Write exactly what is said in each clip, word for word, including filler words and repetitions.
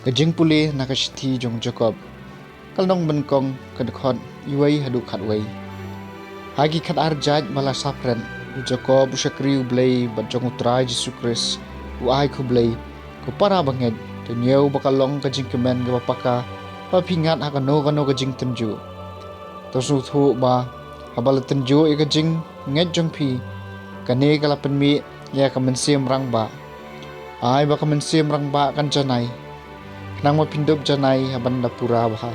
Ka jingpule na ka shithi jong u Jakob, ka lynnong ba nyngkong, ka dkhot wei haduh khatwei. Ha ki khatar jait ba la saphriang, u Jakob u shakri U Blei bad jong U Trai Jisu Khrist, u ai khublei, ko para bangeit, to ñiew ba ka long ka jingkmen kaba paka ba phi ngat ha kano kano ka jingtynjuh. To sngewthuh ba haba la tynjuh ïa ka jingngeit jong phi, kane ka la pynmih ïa ka Mynsiem Rangbah. Ai ba ka Mynsiem Rangbah kan janai, khnang ba phin dup janai ha ban da pura bha.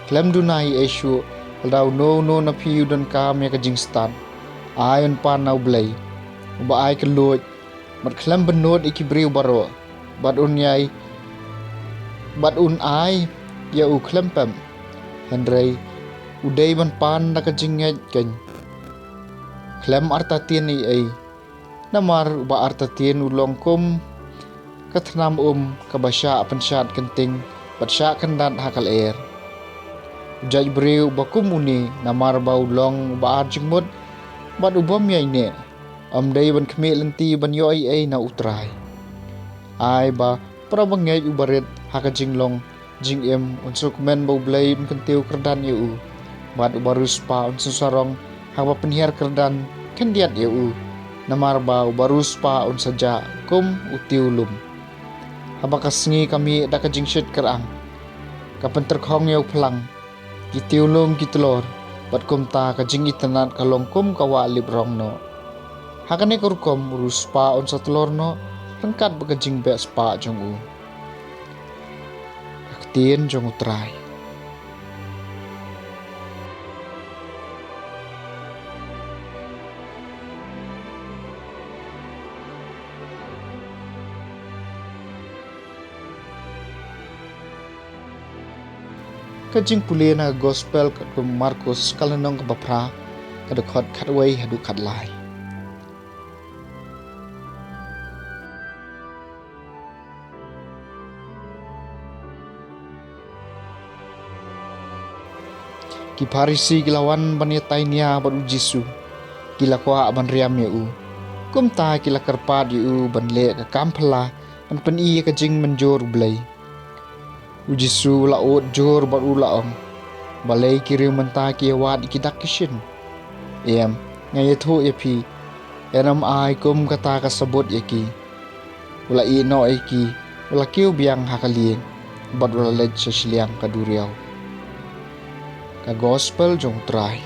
Khlem duna ei ei shuh, lada uno uno na phi u donkam ïa ka jingstad, ai un pan na U Blei, uba ai kylluid bad khlem bynnud ïa ki briew baroh, bad un ïai, bad un ai ïa u khlem pep. Hynrei u dei ban pan da ka jingngeit keiñ, khlem artatien ei ei. Namar uba artatien u long kum ka thnam um kaba shah pynshad kynting bad shah kyndat ha ka lyer. U jait briew uba kum une, namar ba u long uba ar jingmut bad u bym ïaineh, ym dei ban khmih lynti ban ïoh ei ei na U Trai. Ai ba para bangeit uba rit ha ka jinglong jingim un sngewkmen ba U Blei un kyntiew kyrdan ïa u, bad uba riewspah un sngewsarong haba pynhiar kyrdan khyndiat ïa u, namar ba uba riewspah un sa jah kum u tiew lum. Haba ka sngi ka mih da ka jingshit kyrang, ka pyntyrkhong ïa u phlang, ki tiew lum ki tlor, bad kumta ka jingitynnad ka long kum ka wah lip rong noh. Ha kane ka rukom u riewspah un sa tlor noh ryngkat bad ka jingbeh spah jong u. Ka ktien jong U Trai. Ka jingpule na ka Gospel katkum u Markos, ka lynnong kaba phra, ka dkhot khatwei haduh khatlai. Ki Pharisi ki la wan ban ïatai nia bad U Jisu, ki la kwah ban riam ïa u. Kumta ki la kyrpad ïa u ban leh ka kam phylla ban pyni ïa ka jingmynjur U Blei. U Jisu u la ud jur bad u la ong: Balei ki riew mynta ki ïawad ïa ki dak ki shin? Em, nga ïathuh ïa phi, yn ym ai kum kata ka sabut ïa ki. U la ïeh noh ïa ki, u la kiew biang ha ka lieng, bad u la leit sha shiliang ka duriaw. Ka Gospel jong U Trai.